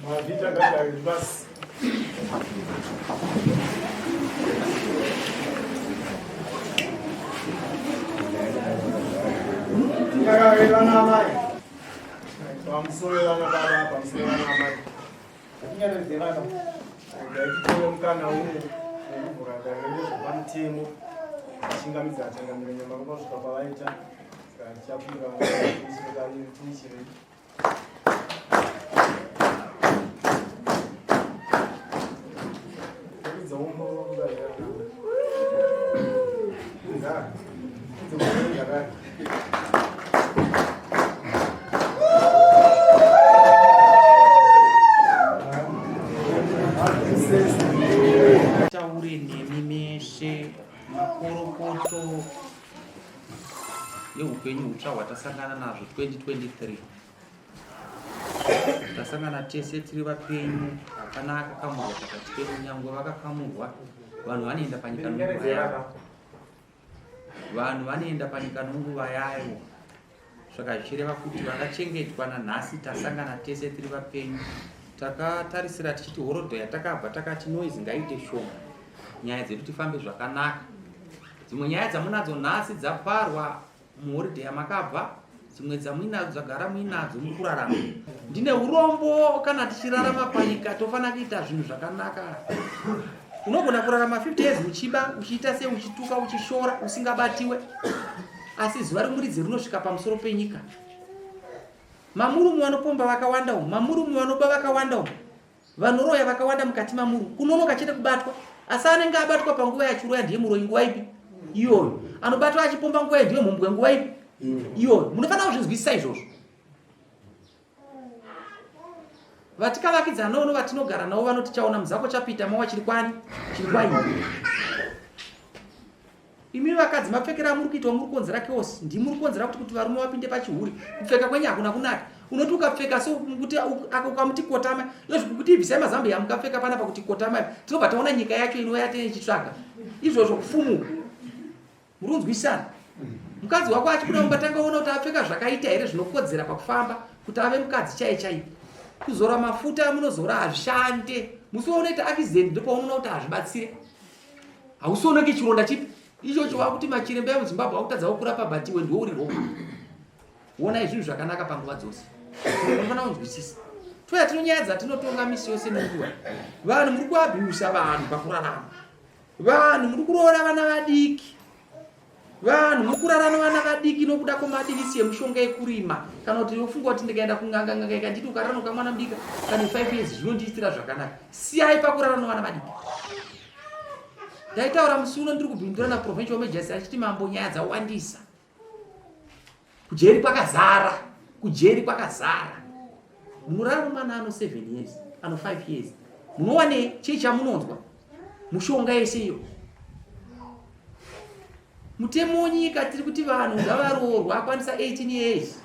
Mazvita ngagare pasi. Ngagare vana amai. Pamusoro vana baba, pamusoro vana amai. Tinyaradze vana. Ndaitore mukana uno wekuvhura dare nezvepamutemo. Tichingamidza changamire nyama kusvika pavaita. Saka tichakumbira tichirei. Taure nemi meshe makorokoto yeupenyu hutsva hwatasangana nazvo 2023 tasangana tese tiri vapenyu hapana akakamurwa pakati pedu nyangwe vakakamurwa vanhu vanoenda panyika nonguva yavo vanhu vanoenda panyika nonguva yayo saka zvichireva kuti vakachengetwa nanhasi tasangana tese tiri vapenyu takatarisira tichiti horodho yatakabva takati noise ngaiite shoma nyaya dzedu tifambe zvakanaka Dzimwe nyaya dzamunadzo nhasi dzaparwa muholiday yamakabva, dzimwe dzamuinadzo dzagara muinadzo muri kurarama. Ndine urombo kana tichirarama panyika tofanira kuita zvinhu zvakanaka. Unogona kurarama 50 years uchiba, uchiita sei, uchituka, uchishora, usingabatiwe, asi zuva remuridzi rinosvika pamusoro penyika. Mamurume vanopomba vakawanda umu, mamurume vanoba vakawanda umu. Vanoroya vakawanda mukati mamuru kunonoka chete kubatwa asi anenge abatwa panguva yachiroya ndiye muroyi nguva ipi iyoyo anobatwa achipomba nguva iyo ndiye mhombwe nguva ipi iyoyo munofanira kuzvinzwisisa izvozvo vatikavakidzana navo vatinogara navo vanoti chaona muzako chapita mawa chiri kwani chiri kwaini Imi vakadzi mapfekero amuri kuita muri kukonzera chaos ndimi muri kukonzera kuti kuti varume vapinde pachihure kupfeka kwenyu hakuna kunaka unoti ukapfeka so kuti ukamuti kotama izvo kuti ibvisai mazambiya amukapfeka panapa kuti kotama tinobva taona nyika yacho inouya tichitsvaga izvozvo kufumuka muri kunzwisana mukadzi wako achibuda mumba tanga ona kuti apfeka zvakaita here zvinokodzera pakufamba kuti ave mukadzi chaiye chaiye kuzora mafuta amunozora hazvishande musi waunoita accident ndopaunoona kuti hazvibatsire hausioneke chironda chipi ichocho wakuti machiremba emuzimbabwe akutadza kukurapa but iwe ndiwe uri wrong wonai zvinhu zvakanaka panguva dzose unofanira kunzwisisa toya tino nyaya dzatinotonga misi yose nenguva vanhu muri kuabhiusa vanhu pakurarama vanhu muri kuroora vana vadiki Vanhu mukurara nevana vadiki nokuda kwemadivisi emushonga ekurima kana kuti yofunga kuti ndikaenda kun'anga n'anga ikanditi ukarara nokamwana mudiki kane 5 years zvinondiitira zvakanaka. Siyai pakurara nevana vadiki. Ndaitaura musi uno ndiri kubhindura naprovincial majors achiti mambo nyaya dzawandisa. Kujeri kwakazara, kujeri kwakazara. Munorara nomwana ano 7 years, ano 5 years. Munowanei? Chii chamunonzwa? Mushonga yese iyo. Mutemo wenyika tiri kuti vanhu ngavaroorwa akwanisa 18 years.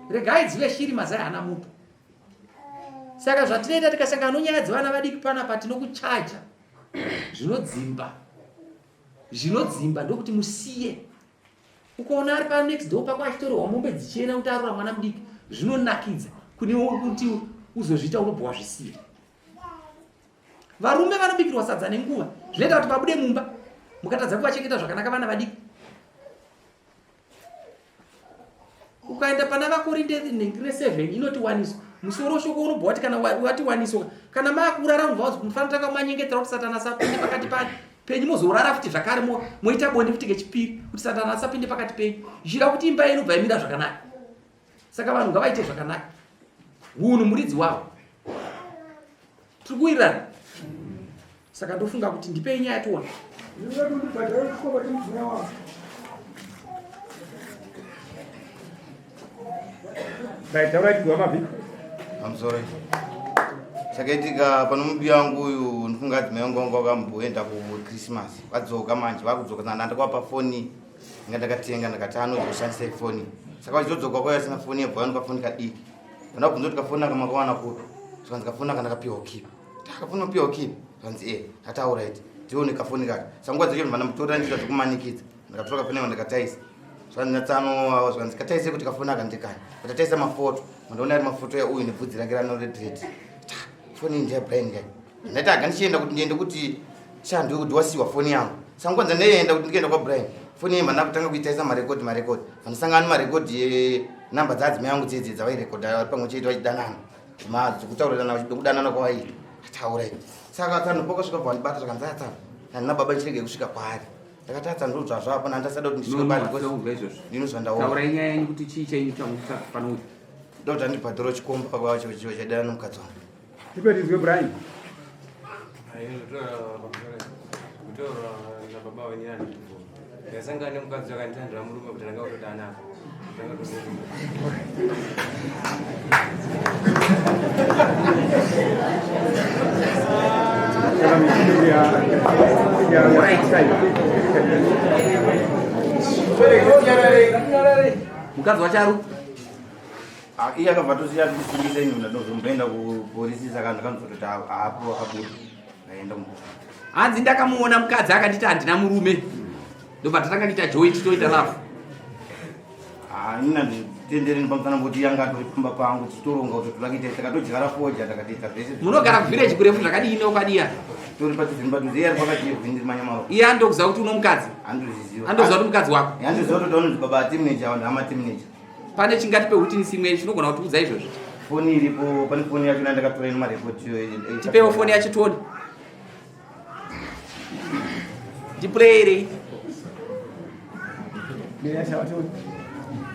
Regai dzive shiri mazai hana muto. Saka zvatinoita tikasangana nonyaya dzevana vadiki panapa tinokuchaja zvinodzimba. Zvinodzimba ndokuti musiye. Ukaona ari panext door pako achitorerwa mombe dzichienda kuti arora mwana mudiki zvinonakidza kune kuti uzozviita unobva wazvisiya. Varume vanobikirwa sadza nenguva zvinoita kuti vabude mumba mukatadza kuvachengeta zvakanaka vana vadiki. Ukaenda pana vaKorinde nengine 7 inoti waniso musoro shoko unobva wati kana wati waniso kana maakurara unobva wazi mufanira tanga manyengetera kuti satani asapinde pakati pani penyu mozorara futi zvakare moita bonde futi kechipiri kuti satani asapinde pakati penyu zvichida kuti imba yenyu bva imira zvakanaka saka vanhu ngavaite zvakanaka. Hunhu muridzi wavo. Tiri kuwirirana. Saka ndofunga kuti ndipei nyaya tione. Pamusoro chakaitika pano mubiya wangu uyu ndifunga adzimai wangu wangu wakamboenda kuchristmas vadzoka manje vakudzoka saka ndakavapa foni inga ndakatenga ndakati anozoshandisa foni saka vachizodzoka kwaiva asina foni yebva vanopa foni kadiki ndakabvunza kuti kafoni aka makawana kupi zvikanzi kafoni aka ndakapiwa kipi takafoni mapiwa kipi zvikanzi e ndataura iti tione kafoni kaka saka nguva dzacho ndibva ndamutora ndiita zvekumanikidza ndakatora kafoni aka ndakataisa zvikanzi natsano zvikanzi kataise kuti kafoni aka ndekani ndataisa mafoto mandaona ari mafoto ya uyu nebvudzi rake ranoredred foni iyi ndeyabrian kai ndaiti aga ndichienda kuti ndiende kuti sha ndikuti wasiwa foni yangu saka nguva dzandaienda kuti ndikuenda kwabrian foni iyi manda kutanga kuitaisa marekodi marekodi vandisangana nemarekodi enamba dzaadzimai yangu dzedze dzavairekodha vari pamwe chete vachidanana dzokutaurirana kudanana kwavaiita ataura saka tsano pakasvika bva vandibata zvakanzi atsano handina baba ndichirege kusvika kwaari ndakati atsa ndodzvazvo apo nandasada kuti ndisvike kwaari ndino zvandaona taurai nyaya yenyu kuti chii chenyu chamufanouya ndokuti andibhadharo chikomba kwacho chaidana nomukadzi wangu Tipe tizwe Brian. Kutaura nababa wenyana ndasangana nemukadzi akanditandira murume kuti ndanga kutodana ndanga Mukadzi wacharu Ah, iye akabva tosiya kusungisa ini ndazomboenda kupolisi saka ndakanzototi haapo akabuda ndaenda kumba Hanzi ndakamuona mukadzi akanditi handina murume. Ndobva tatanga kuita joint toita love. Ah, ini handitendereni pamusana pekuti yanga atori pamba pangu tichitoronga kuti toda kuita takatodyara foja takatoita zvese. Munogara kuvillage kurefu zvakadii nekwadiya? Tori padhuze nepadhuze iye ari pakati yevhindi manyamaro. Iye andokuziva kuti uno mukadzi. Handozviziva. Andoziva kuti mukadzi wako. Handoziva kuti anonzi baba atimneja vanhu amatimneja. Pane chingatipe witness imwe chinogona kutiudza izvozvo. Foni iripo, pane foni yacho ndakatora ine marekodi. Tipewo foni yacho tione. Ndiplayerei.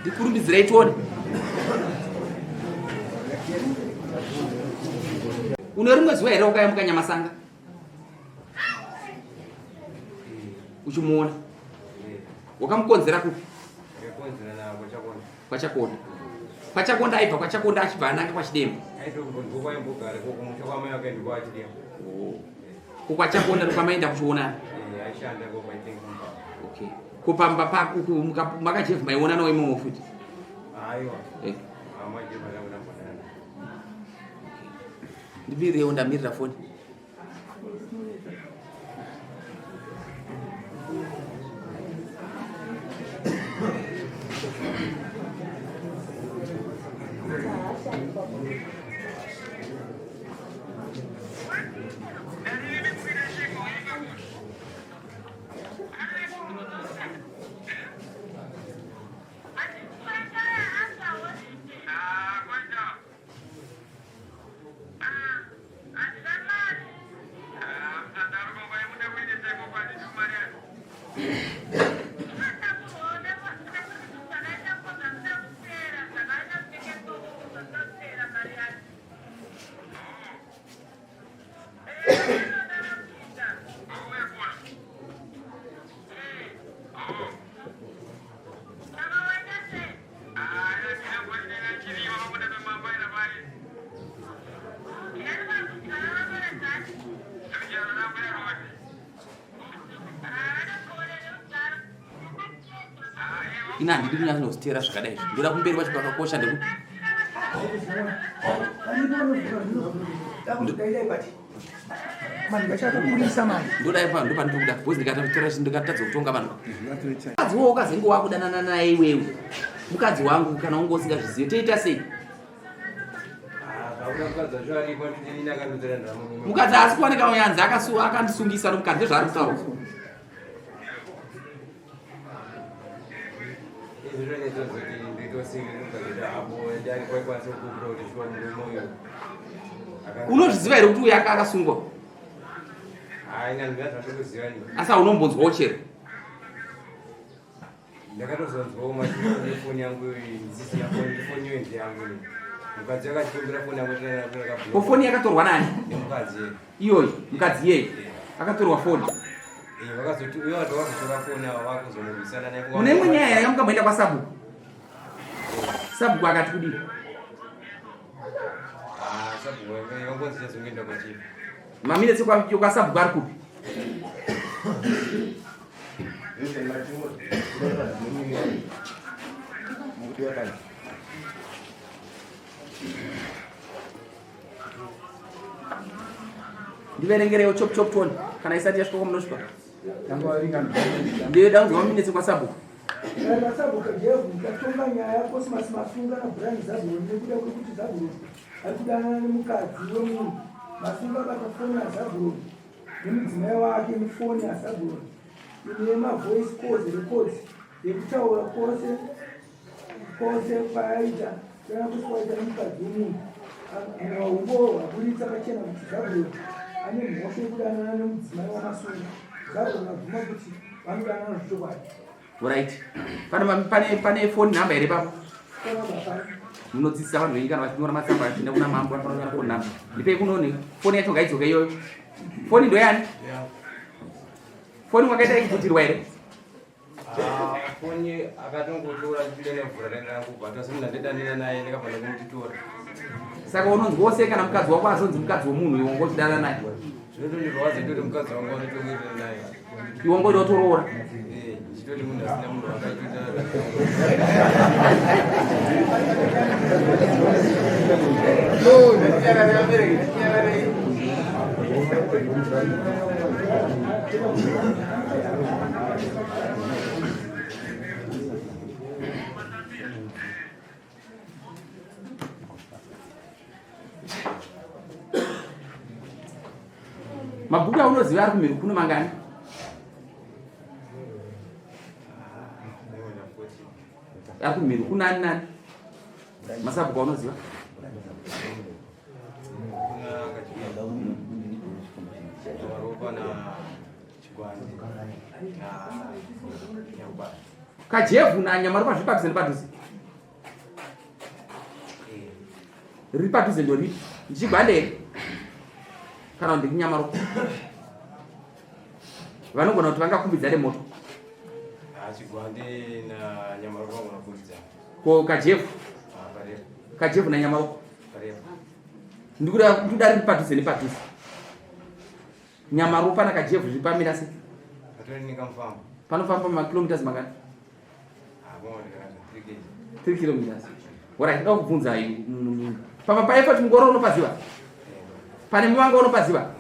Ndikurumbidzirei tione. Une rimwe zuva here wakayamuka Nyamasanga? Uchimuona? Wakamukonzera kupi? Kwachakonda. Kwachakonda aibva kwachakonda achibva ananga kwachidembo. Ko kwachakonda ndokwamaenda kuchionana? Okay. Ko pamba pako makajevha maionanawo imomo futi? Aiwa. Eh. Ndibirirewo ndamirira foni. Ina handidi kunyatsoteera zvakadai izvi. Ndoda kumberi kwacho kwakakosha ndekuti ndoda ipa ndo pandiri kuda because ndikatatora ndikatadza kutonga vanhu. Mukadzi wo ukazenge wakudanana naye iwewe. Mukadzi wangu kana unge usingazvizive toita sei? Mukadzi haasi kuwanika uyanzi akandisungisa nomukadzi ndozvaari kutaura. Unozviziva here kuti uyu akasungwa? Asi haunombonzwawo chero? Ndakatozonzwawo mafoni yangu ndisisina foni, foni iyo yangu. Mukadzi akachikumbira foni yangu Ko foni yakatorwa nani? Nemukadzi. Iyoyi mukadzi iyeyi akatorwa foni. Vakazoti uyo vanhu vakutora foni ava vakuzomurwisana naye. Mune imwe nyaya here yamukamboenda kwasabhuku? Sabhuku akati kudii? Ah, sabhuku vangonzi chazongoenda kwachief. Maminetsi kwasabhuku ari kupi? Ndiverengerewo chop chop tone kana isati yasvika kwamunosvika. Ndiye kunzwa maminetsi kwasabhuku. Masabhuku Jehu tatonga nyaya yaCosmas Masunga naBrian Zabulon nekuda kwekuti Zabulon ari kudanana nemukadzi wemunhu. Masunga akata foni yaZabulon nemudzimai wake mufoni yaZabulon ine mavoice calls records yekutaura kwose kwose kwaaita kudanana kwose kwaaita nemukadzi wemunhu. Maumbo hwaburitsa pachena kuti Zabulon ane mhosva yekudanana nemudzimai waMasunga. Zabulon abvuma kuti vanodanana zvechokwadi. Right. Pane pane pane phone number here papo? Munodzidzisa vanhu venyu kana vachinyora matsamba vachienda kuna mambo vanofanira kunyora phone number. Ndipei kunoni phone yacho ngaidzoke iyoyo. Phone ndo yani? Yeah. Phone wakaita ikuputirwa here? Ah, foni akatongotora chipinda nemvura ranga kubva asi munhu andidanira naye ndakabva ndakumuti tora. Saka unonzwa sei kana mukadzi wako azonzi mukadzi wemunhu iwe wongochidana naye? Zvinotondirwadza ndoti mukadzi wangu anotowirirana naye. Iwe wongoda kutoroora. Eh, chitoti munhu asina munhu wakaitota. Mabhuku aunoziva ari kumhiri kuno mangani? Ari kumhiri kunani nani? Masabhuku aunoziva? Kajevhu naNyamaropa zviri padhuze nepadhuze. Riri padhuze ndoripi? Ndichigwande here? Kana kuti ndikuNyamaropa? Vanogona kuti vangakumbidzane moto. Chigwande naNyamaropa vanogona kukumbidzana. Ko Kajevhu? Kajevhu naNyamaropa. Ndikuda riri padhuze nepadhuze. Nyamaropa naKajevhu zviri pamira sei? Panofamba makilometers mangani? 3 kilometers. Alright, ndoda kubvunza pamba paEffort Mungoro unopaziva? Pane muvanga unopaziva?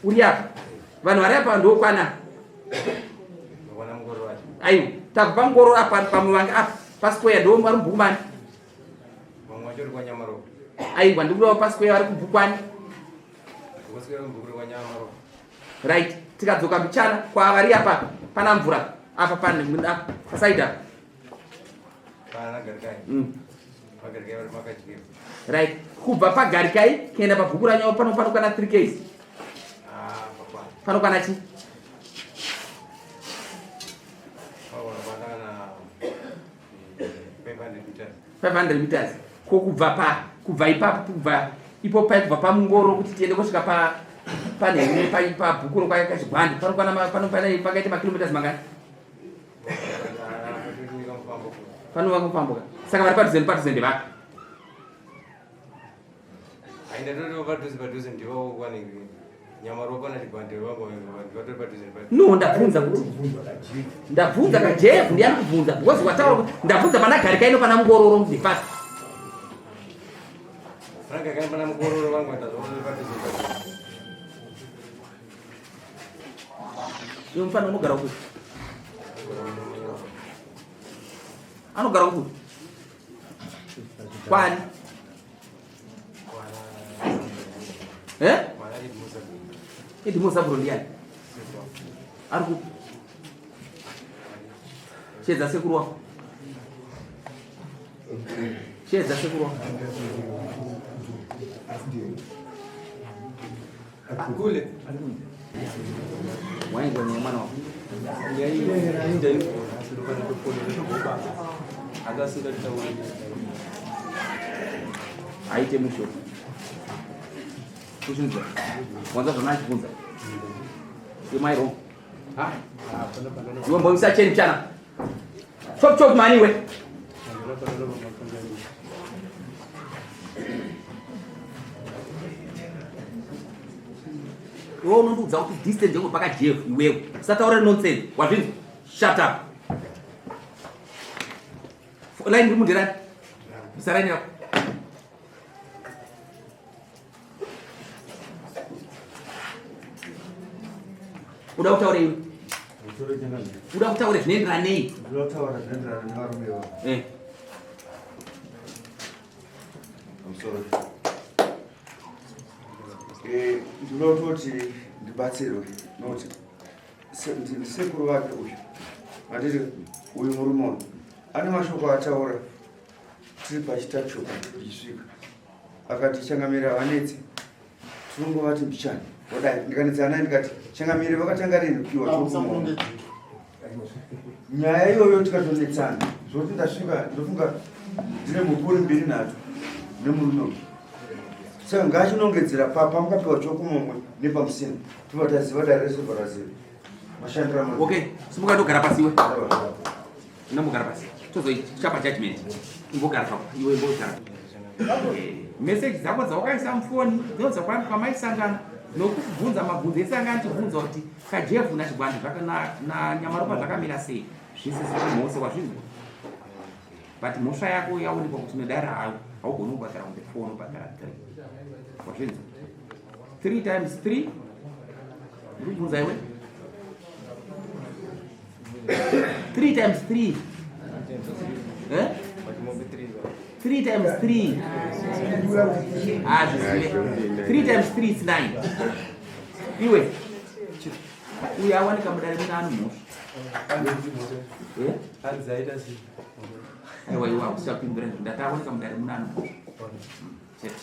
Uri apa. Vanhu vari apa ndokwana. Aiwa, tabva paMungoro apa pamuvanga apa pasquare ndo vari mubhuku mani? Aiwa, ndikuda pasquare vari kubhukwani. Right, tikadzoka mbichana kwavari apa pana mvura apa pane apa pasaidi apa. Right, kubva pagarikai kuenda pabhuku ranyawo pano panokwana 3 ks. Panokwana chi? 500 meters. Ko kubva pa kubva ipapo kubva ipo pai kubva pamungoro kuti tiende kusvika pa panhene pabhuku rokwakachigwande panokwana panopana pakaita makilometers mangani? Panova kufambuka. Saka vari padhuze nepadhuze ndevapi? No, ndabvunza kuti ndabvunza kajevu ndiyani kubvunza because wataura kuti ndabvunza pana garika ino pana mungororo ndepasi. Iwe mufana unogara kupi? Anogara kupi? Kwani? Eh? Edmo Zaburo ndiani? Ari kupi? Chedza sekuru wako. Chedza sekuru wako. Kule. Wainzwa nyaya mwana wako. Aite musho. Kuzvinzwa. Wanza zvona achibvunza. Am I wrong? Ha? Iwe mbomisa cheni chana. Chop chop mani iwe. Iwe unondiudza kuti distance yangu paka Jeff iwewe. Usataura nonsense. Wazvinzwa? Shut up. Line iri mundirani? Bisa line yako. Uda kutaura iwe. Uda kutaura zvinoenderana nei? Uda kutaura zvinoenderana nevarume vavo. Eh. I'm sorry. Eh, ndinoda kutoti ndibatsirwe nokuti ndisekuru vake uyu handiti uyu murume uyu ane mashoko ataura tiri pachitachuka tichisvika akati changamire havanetsi tinongovati mbichani wadai ndikanetsa naye ndikati changamire vakatanga rini kupiwa chokumwa nyaya iyoyo tikatonetsana zvokuti ndasvika ndofunga ndine mupuri mbiri nhatu nemurume uyu saka ngaachinongedzera pamukapiwa chokumomwe nepamusina tobva taziva dare rese bva raziva mashandira okay simuka ndogara pasi iwe Ndambogara pasi. Tozoichapa judgment. Imbogara pako. Iwe imbogara. Message dzako dzawakaisa mufoni dzinobva kwamaisangana nokubvunza mabvunzo ese anga anotibvunza kuti kajevhu nachigwandi nanyamaropa zvakamira sei zvese zviri mhose wazvinzwa but mhosva yako yaonekwa kuti nedare hayo haugoni kubhadhara kunge four unobhadhara three wazvinzwa three times three ndikubvunza iwe 3 times 3 eh? 3 times 3 ah zvizive 3 times 3 is 9 iwe uyo awanika mudare muna ano mhosva eh? aiwa iwe hausapindura ndati awanika mudare muna ano mhosva chete